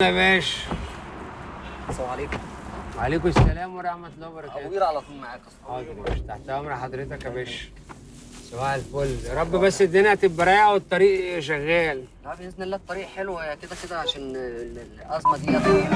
يا باشا. السلام عليكم. وعليكم السلام ورحمة الله وبركاته. ابو قير على طول معاك اصلا. حاضر يا باشا، تحت أمر حضرتك يا باشا. صباح الفل، يا رب بس الدنيا تبقى رايقة والطريق شغال. لا باذن الله الطريق حلو كده كده عشان الازمة دي الازمة.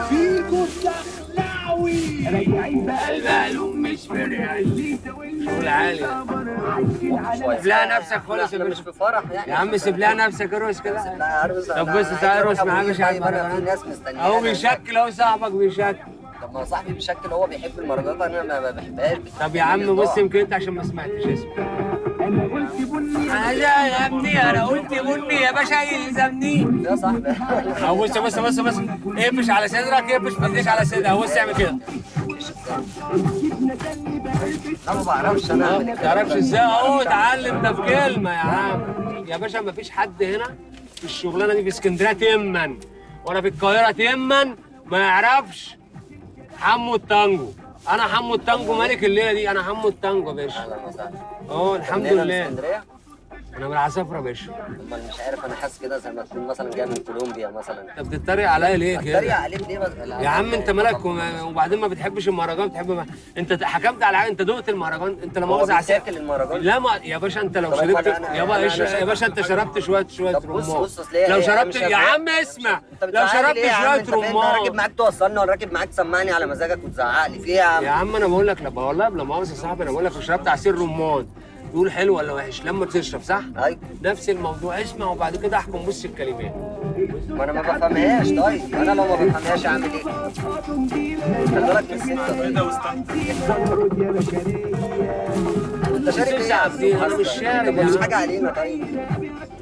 فيكو الدخلاوي راجعين بقلب مش فرق. شغل عالي. سيب لها نفسك خالص يا احنا مش باشا. في فرح يعني. يا عم سيب لها نفسك، ارقص كده. لا ارقص. طب بص تعالى ارقص معاه مش على طيب انا في المهرجانات. ناس مستنيانا. اهو بيشكل، اهو صاحبك بيشكل. طب ما هو صاحبي بيشكل، هو بيحب المهرجانات انا ما بحبهاش. طب يا عم بص، يمكن انت عشان ما سمعتش اسمه. انا قلت بني. انا يا ابني انا قلت بني يا باشا يلزمني. يا صاحبي اهو بص بص بص بص، اقفش على صدرك، اقفش ما تديش على صدرك. اهو بص اعمل كده. لا ما بعرفش انا اعمل ما الكلام تعرفش ده. ازاي؟ اهو اتعلم ده في كلمة يا عم. يا باشا ما فيش حد هنا في الشغلانة دي في اسكندرية تمن ولا في القاهرة تمن ما يعرفش حمو التانجو. انا حمو التانجو ملك الليلة دي، انا حمو التانجو يا باشا. اهلا وسهلا. اه الحمد منين؟ من لله. اسكندرية؟ انا من العصافره يا باشا. امال مش عارف، انا حاسس كده زي ما تكون مثلا جاي من كولومبيا مثلا. انت بتتريق عليا ليه اتريق كده؟ عليك ليه بس؟ لا، يا عم انت مالك وبعدين ما بتحبش المهرجان، بتحب ما... انت حكمت على حاجة، انت دقت المهرجان؟ انت لما هو مؤاخذة عسل. بيتاكل المهرجان؟ لا ما يا باشا انت لو طب شربت أنا يا باشا انت شربت شوية شوية طب بص رمان. بص اصل هي لو هي شربت مش يا أذواق. عم اسمع، انت لو بتزعق لي شربت ليه يا عم؟ شوية انت فين؟ انا راكب رمان. معاك توصلني ولا راكب معاك تسمعني على مزاجك وتزعق لي في ايه يا عم؟ يا عم انا بقول لك، لا والله لا مؤاخذة يا صاحبي، انا بقول لك لو شربت عصير رمان تقول حلو ولا وحش لما تشرب، صح؟ ايوه. نفس الموضوع، اسمع وبعد كده احكم. بص الكلمات. ما انا ما بفهمهاش. طيب انا لو ما بفهمهاش اعمل ايه؟ خلي بالك من الستة. طيب انت شارب ايه يا عم؟ انا مش شارب طب يا مش عم. حاجة علينا طيب.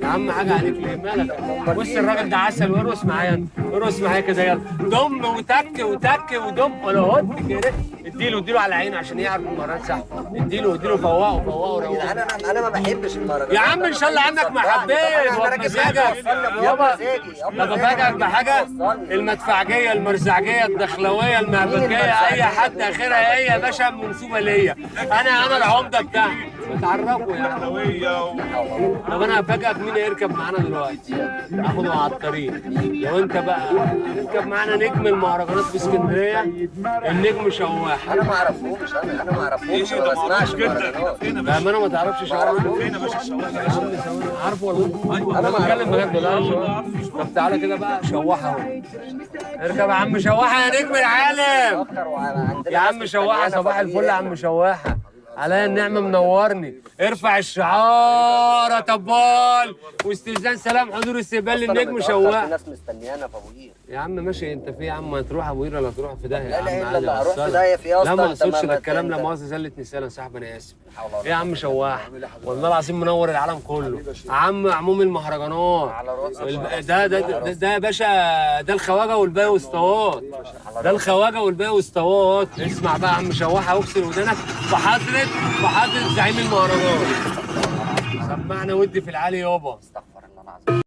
يا عم حاجة عليك ليه؟ مالك؟ بص الراجل ده عسل، وارقص معايا انت، ارقص معايا كده يلا. دم وتك وتك ودم ولا هد كده. اديله اديله على عينه عشان يعرف المرات صح. اديله اديله، فوقه فوقه يا روقه. جدعان انا ما بحبش المهرجانات. يا عم ان شاء الله عنك ما حبيت انا راكب معاك وبمزاجك توصلني يابا. بمزاجي. طب افاجئك بحاجة؟ المدفعجيه، المرزعجيه، الدخلويه، المهبجيه، اي حد اخرها ايه يا باشا منسوبه ليا. انا العمدة بتاعها. بتعرفوا يا عم. طب انا هفاجئك مين هيركب معانا دلوقتي؟ اخده على الطريق. لو انت بقى اركب معانا نجم المهرجانات في اسكندرية، النجم شواح. انا ما اعرفهمش، انا ما اعرفهمش، ما بسمعش مهرجانات. بامانه ما تعرفش شواح؟ فين يا باشا الشواحه يا باشا؟ عارفه والله. ايوه. انا بتكلم بجد والله عارف شواحة. طب تعالى كده بقى شواحه اهو. اركب يا عم شواحه يا نجم العالم. اتأخر وعندنا يا عم ناس شواحه مستنيانا صباح في الفل يا عم شواحه. عليا النعمة منورني. ارفع الشعار يا طبال، واستئذان سلام حضور استقبال أصل أنا للنجم متأخر، في شواحه. ناس مستنيانا في ابو قير. يا عم ماشي، انت في يا عم ما تروح ابو قير ولا تروح في داهية لا يا عم لا الا عادي الله، اروح في هوصلك. داهية في ايه لا ما اصلا؟ انت اقصدش ده ما الكلام، لا انت- مؤاخذة زلة نسيان يا صاحبي، انا اسف. حول ولا ايه يا عم شواح، والله العظيم منور العالم كله. عم عموم المهرجانات على راسي. ده ده ده, ده يا باشا، ده الخواجه والباقي وسطوات، ده الخواجه والباقي وسطوات. اسمع بقى يا عم شواحه، واغسل ودانك في حضرة زعيم المهرجان. سمعنا ودي في العالي يابا. استغفر الله العظيم.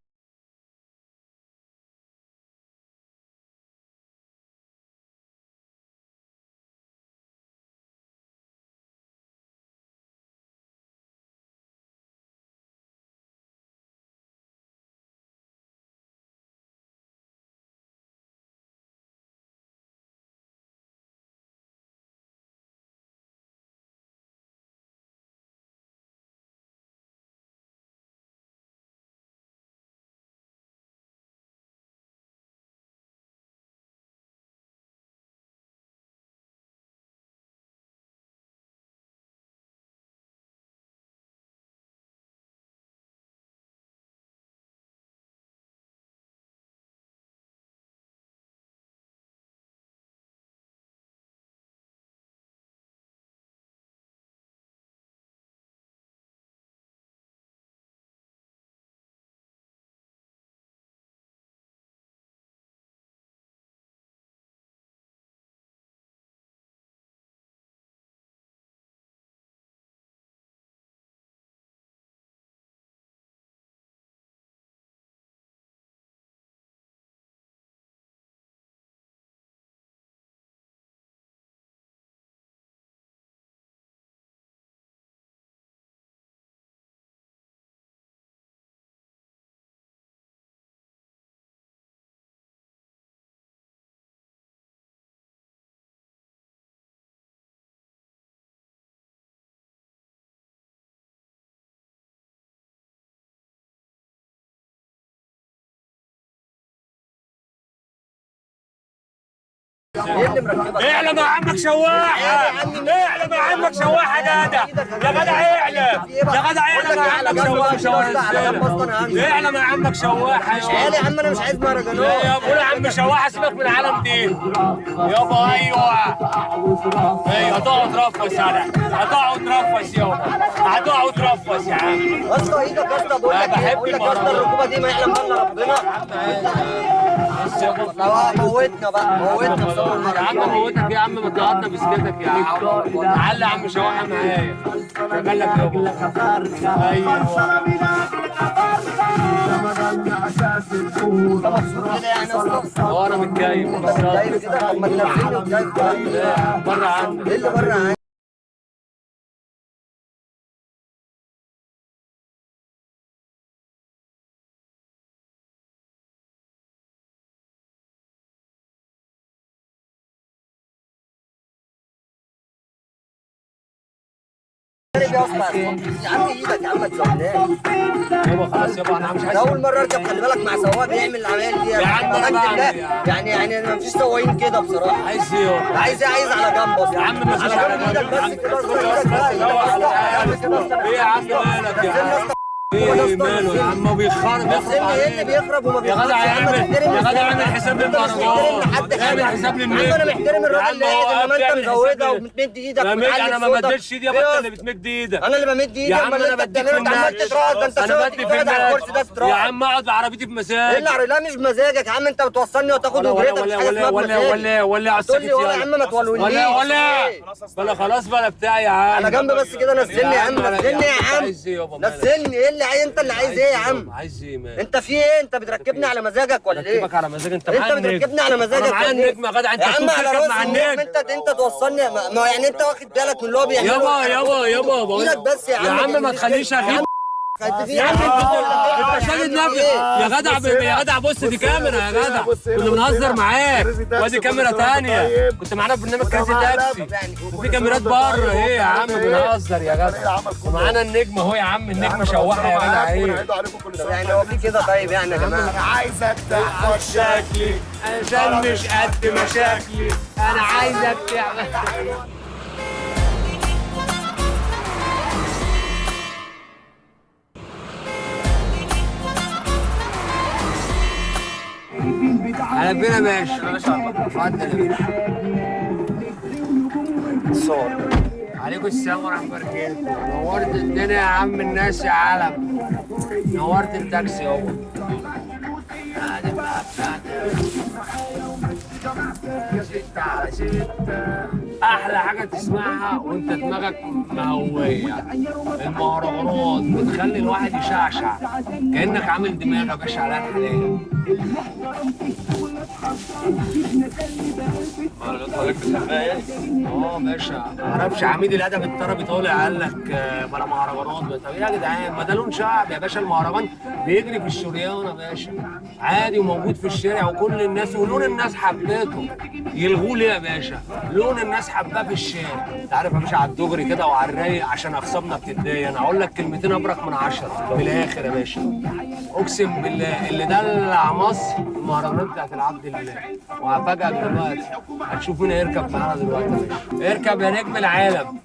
ايه اللي مركبك؟ اعلم يا عمك شواحه، اعلم يا عمك شواحه يا جدع، يا جدع اعلم، يا جدع اعلم يا عمك شواحه، اعلم يا عمك شواحه. مش عيال يا عم، انا مش عايز مهرجانات. يا قول يا عم شواحه، سيبك من العالم دي يابا. ايوه ايوه، هتقعد ترفس يالا، هتقعد ترفس يابا، هتقعد ترفس يا عم. يا اسطى ايدك يا اسطى، بقول لك ايه، بقول لك يا اسطى الركوبه دي ما يعلم بها الا ربنا. لا موتنا بقى، موتنا بسبب يا عم موتك يا عم، ما تقعدنا بسكتك يا عم. تعالى يا عم شواحه معايا، شغال لك يابا. ايوه انت مبسوط كده يعني يا اسطى؟ هو انا متكيف. انت متكيف كده؟ طب ما تنزلني وتكيف بره عنك. ايه اللي بره عنك؟ يا عم ايدك يا عم ما تزعلناش يابا. خلاص يابا انا مش عايز. اول مرة اركب، خلي بالك مع سواق بيعمل العمال دي يا عم. انا بعمل يعني ما فيش سواقين كده بصراحة. عايز ايه يابا؟ عايز ايه؟ عايز على جنب اصلا يا عم. ما فيش على جنب. ايدك بس كده، ايه يا عم مالك يا عم؟ ايه ماله يا عم؟ بيخرب يخرب. ايه اللي بيخرب وما بيخربش؟ يا جدع اعمل، يا جدع اعمل حساب للمهرجان، اعمل حساب للنجم. انا محترم الراجل اللي قاعد، انما انت مزودها وبتمد ايدك. انا ما بديتش ايدي يا بطل، اللي بتمد ايدك. انا اللي بمد ايدي يا عم. انا بديك في النت، عمال تتراقص. ده انت انا بدي في النت يا عم. اقعد بعربيتي بمزاج. لا مش بمزاجك يا عم، انت بتوصلني وتاخد اجرتك. ولا ولا ولا ولا على السكت يا عم، ما تولوليش. ولا ولا بلا خلاص بلا بتاع يا عم. على جنب بس كده. نزلني يا عم، نزلني يا عم، نزلني. ايه اللي عايز؟ انت اللي عايز ايه يا عم؟ عايز ايه مالك؟ انت في ايه؟ انت بتركبني على مزاجك ولا ايه؟ بركبك على مزاجك انت؟ انت بتركبني على مزاجك. انا معايا النجم يا جدع. انت يا عم على راسي مع النجم. انت توصلني، ما يعني انت واخد بالك من اللي هو بيعمله؟ يابا يابا يابا ايدك بس يا عم. يا عم ما تخليش اغيب يا عم. انت شادد نفسك يا جدع، يا جدع. بص دي كاميرا يا جدع، كنا بنهزر معاك، وادي كاميرا ثانية. كنت معانا في برنامج كراسي تاكسي وفي كاميرات بره. ايه يا عم بنهزر يا جدع، ومعانا النجم اهو يا عم، النجم شواحه يا جدع. ايه يعني هو في كده؟ طيب يعني يا جماعة انا عايزك تحفظ شكلي عشان مش قد مشاكلي، انا عايزك تعمل. على فين يا باشا؟ اتفضل يا باشا. عليكم السلام ورحمة الله وبركاته. نورت الدنيا يا عم الناس يا عالم. نورت التاكسي يابا. ادي بقى بتاعتي. 6 على 6. أحلى حاجة تسمعها وأنت دماغك مهوية. المهرجانات بتخلي الواحد يشعشع كأنك عامل دماغ يا باشا عليها الحلال. مهرجانات حضرتك بتحبها يعني؟ اه باشا، معرفش عميد الادب الطربي طالع قال لك بلا مهرجانات. طب ايه يا جدعان؟ ما ده لون شعب يا باشا. المهرجان بيجري في الشريان يا باشا عادي، وموجود في الشارع وكل الناس، ولون الناس حبته. يلغوه ليه يا باشا؟ لون الناس حباه في الشارع. انت عارف يا باشا على الدغري كده وعلى الرايق عشان اخصامنا بتتضايق. انا هقول لك كلمتين ابرك من 10 من الاخر يا باشا. اقسم بالله اللي دلع مصر المهرجانات بتاعت العبد لله. وهفاجئك دلوقتي، هتشوف مين هيركب معانا دلوقتي يا باشا. اركب يا نجم العالم،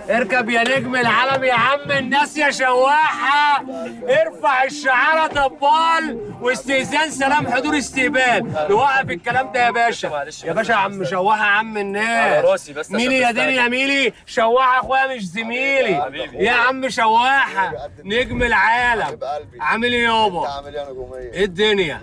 اركب يا نجم العالم يا عم الناس يا شواحه. ارفع الشعاره طبال واستئذان سلام حضور استقبال. نوقف الكلام ده يا باشا. يا باشا يا عم شواحه عم الناس على راسي بس. ميلي يا دنيا ميلي، شواحه اخويا مش زميلي. يا عم شواحه نجم العالم، عامل ايه يابا؟ عامل ايه يا نجوميه؟ ايه الدنيا؟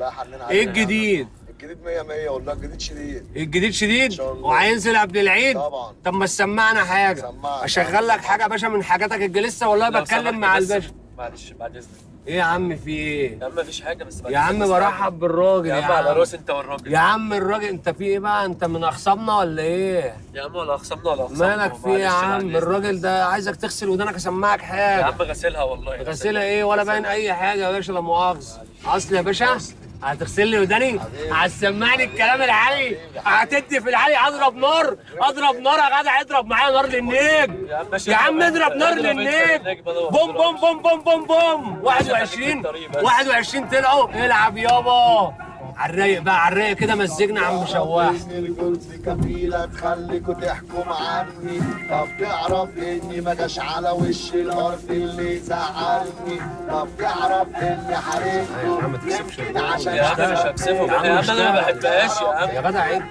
ايه الجديد؟ الجديد 100 100 والله. الجديد شديد. الجديد شديد وهينزل قبل العيد طبعا. طب ما تسمعنا حاجة. اشغل لك حاجة يا باشا من حاجاتك الجلسة. والله بتكلم مع الباشا. معلش بعد اذنك. ايه يا عم في ايه؟ يا عم مفيش حاجة بس بعد يا عم برحب بالراجل يا عم. على راسي انت والراجل يا عم. الراجل انت في ايه بقى؟ انت من اخصامنا ولا ايه؟ يا عم ولا اخصامنا ولا اخصامنا. مالك في ايه يا عم؟ الراجل ده عايزك تغسل ودانك اسمعك حاجة. يا عم غسلها والله. غسلها ايه ولا باين اي حاجة يا باشا لا مؤاخذة. اصل يا باشا هتغسل لي وداني؟ هتسمعني الكلام العالي؟ هتدي في العالي؟ اضرب نار، اضرب نار يا جدع. اضرب معايا نار للنجم يا عم، اضرب نار للنجم. بوم بوم بوم بوم بوم بوم. 21 21 طلعوا. العب يابا. على الرايق بقى، على الرايق كده مزجنا عم شواح. إني كنت كفيلة تخليكوا تحكم عني، طب تعرف إني ما جاش على وش الأرض اللي زعلني، طب تعرف إني حاربته يا عم ما تكسبش يمكن عشان يا عم مش هكسفه يا عم، انا ما بحبهاش يا عم. يا جدع عيب.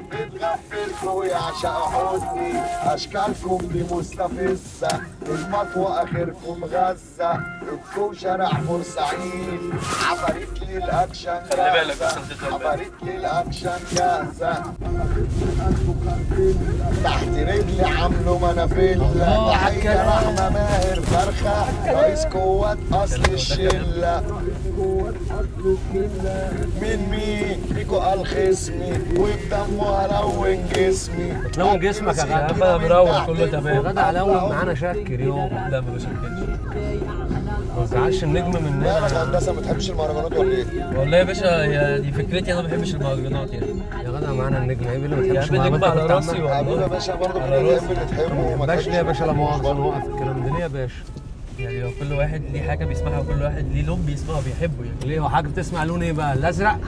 بتغفلكوا يعشق حضني، اشكالكم دي مستفزة، المطوه اخركم غزة، انتوا شارع بورسعيد، عفاريت لي الاكشن خلي بالك جاهزة، بس انت تتولد. عفاريت لي الاكشن جاهزة، تحت رجلي عامله منافله، تحية رحمه ماهر فرخة، رئيس قوات اصل الشلة، مين مين فيكو قال خصمي، وبدمه هلون جسمي. تلون جسمك يا يا غدا. عم انا مروق كله يا تمام. غدا لون معانا شكل يوم. لا ما بشكلش. ما تزعلش النجم مننا. مالك يا هندسة ما بتحبش المهرجانات ولا ايه؟ والله يا باشا دي فكرتي، انا ما بحبش المهرجانات يعني. يا غدا معانا النجم، عيب اللي ما يا تحبش عم النجم المهرجانات. على أنت كنت راسي عمال- حبيبي والله. يا باشا برضه على كده راسي. تحب اللي تحبه وما باش ليه يا تحبش باشا؟ لا مؤاخذة برضه. نوقف الكلام ده ليه يا باشا؟ يعني لو كل واحد ليه حاجة بيسمعها وكل واحد ليه لون بيسمعه بيحبه يعني. ليه هو حاجة بتسمع لون ايه بقى؟ الازرق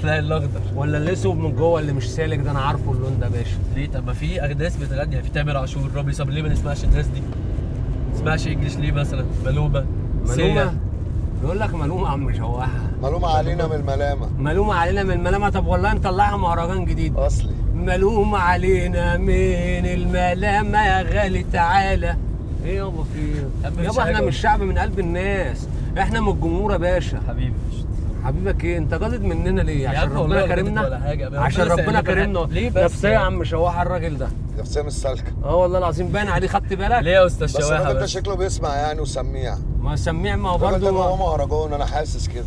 لا الاخضر. ولا الاسود من جوه اللي مش سالك ده؟ انا عارفه اللون ده يا باشا. ليه؟ طب ما في ناس بتغني يعني، في تامر عاشور، رامي صبري، ليه ما نسمعش الناس دي؟ ما نسمعش English ليه مثلا؟ ملومه، ملومه سيا. بيقول لك ملومه عم شواحه. ملومه علينا من الملامه. ملومه علينا من الملامه. طب والله نطلعها مهرجان جديد. اصلي ملومه علينا من الملامه يا غالي تعالى. ايه يابا في ايه؟ عم مش يابا احنا حاجة. مش شعب من قلب الناس، احنا من الجمهور يا باشا. حبيبي حبيبك ايه؟ انت جادد مننا ليه؟ يا عشان عم والله ربنا ولا جادد كرمنا؟ ولا حاجة. ربنا عشان ربنا سهل لنا. كرمنا. ليه بس نفسية يا يعني؟ عم شواحه الراجل ده. نفسية مش سالكة. اه والله العظيم باين عليه، خدت بالك؟ ليه يا استاذ بس شواحه الراجل ده بس؟ شكله بيسمع يعني وسميع. ما سميع، ما هو الراجل ده جواه برضه مهرجان انا حاسس كده.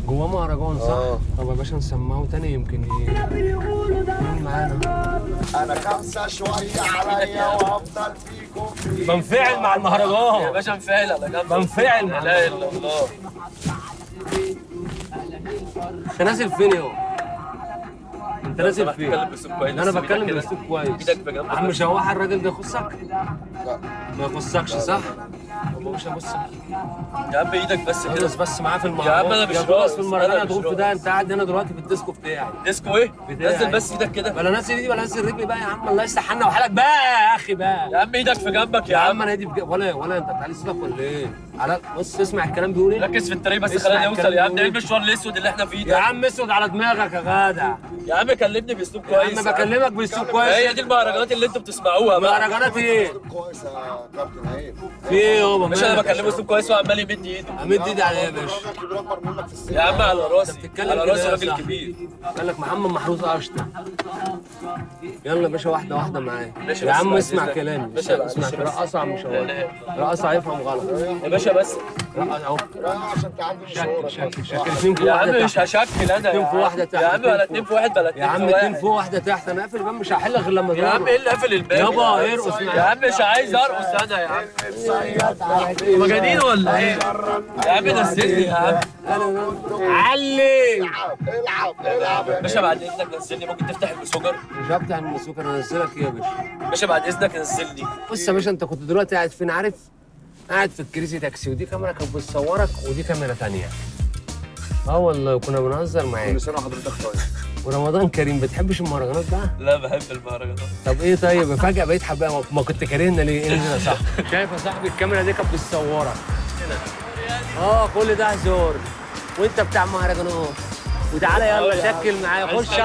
جواه مهرجان صح؟ آه. طب يا باشا نسمعه تاني يمكن يقول معانا. انا خمسة شوية عليا وافضل فيكم فيه. بنفعل مع يا المهرجان. باشا انفعل على جنب. بنفعل مع لا اله الا الله. انت نازل فين يا انت نازل سمحت فين؟ اتكلم باسلوب كويس. انا بس بتكلم إيدك كده. باسلوب كويس. ايدك في جنب. عم شواحه الراجل ده يخصك؟ لا. ما يخصكش صح؟ طب يا باشا بص يا عم ايدك بس كده. خلص بس معاه في المهرجان. يا عم أنا مش يا تخلص راقص، في المهرجان أنا مش هتغور في ده. انت قاعد هنا دلوقتي في الديسكو بتاعي. ديسكو ايه؟ بتاعي. نزل بس ايدك كده. بلا نازل ايدي ولا نازل رجلي بقى يا عم، الله يصلح حالنا وحالك بقى يا اخي بقى. يا عم ايدك في جنبك يا يا عم عم. انا ايدي ولا انت بتعلي صوتك ولا ايه؟ على بص اسمع الكلام بيقول ايه؟ ركز في الطريق بس اسمع خلينا نوصل الكلام يا عم. ده ايه بيقول إيه؟ المشوار الاسود اللي احنا فيه يا ده؟ عم اسود على دماغك يا غدا. يا عم كلمني باسلوب يا كويس. عم بكلمك باسلوب كويس. هي دي المهرجانات اللي انتوا بتسمعوها بقى. مهرجانات ايه؟ كويس يا كابتن عيب. في ايه يابا؟ باشا انا مالك؟ بكلمه اسلوب كويس وعمال يمد ايده. امد ايدي على ايه يا باشا؟ الراجل كبير اكبر منك في السن. يا عم على راسي، بتتكلم على كده راسي يا راجل صاحبي. كبير. قال لك محمد محروس قشطه. يلا يا باشا واحدة واحدة معايا. ماشي يا بس عم بعد اسمع إذنك. كلامي. باشا معلش اسمع بس. رقصه عم لا شواحه. لا. رقصه هيفهم غلط. يا باشا بس رقص اهو. رايح عشان تعدي شكل مشوارك. شكل شكل اتنين فوق يا عم واحدة مش تحت. هشكل انا. اتنين فوق واحدة تحت. يا عم ولا اتنين في واحد بلا يا اتنين عم في اتنين واحد. فوق واحدة تحت. انا قافل الباب مش هحل غير لما يا عم ايه اللي قافل الباب؟ يابا يا عم؟ ارقص يا معايا. عم مش عايز ارقص انا يا عم. مجانين ولا ايه؟ يا عم نزلني يا عم. علي العب العب العب يا باشا بعد اذنك نزلني، ممكن تفتح المسوجر؟ مش هفتح المسوكر، انزلك ايه يا باشا؟ باشا بعد اذنك نزلني. بص يا باشا انت كنت دلوقتي قاعد فين عارف؟ قاعد في الكريزي تاكسي، ودي كاميرا كانت بتصورك ودي كاميرا تانية. اه والله كنا بنهزر معاك. كل سنة وحضرتك طيب. ورمضان كريم. بتحبش المهرجانات بقى؟ لا بحب المهرجانات. طب ايه طيب فجأة بقيت حباها؟ ما كنت كارهنا ليه؟ انزل يا صاحبي. شايف يا صاحبي الكاميرا دي كانت بتصورك. كل ده هزار وانت بتاع مهرجانات. وتعالى يلا شكل معايا، خش.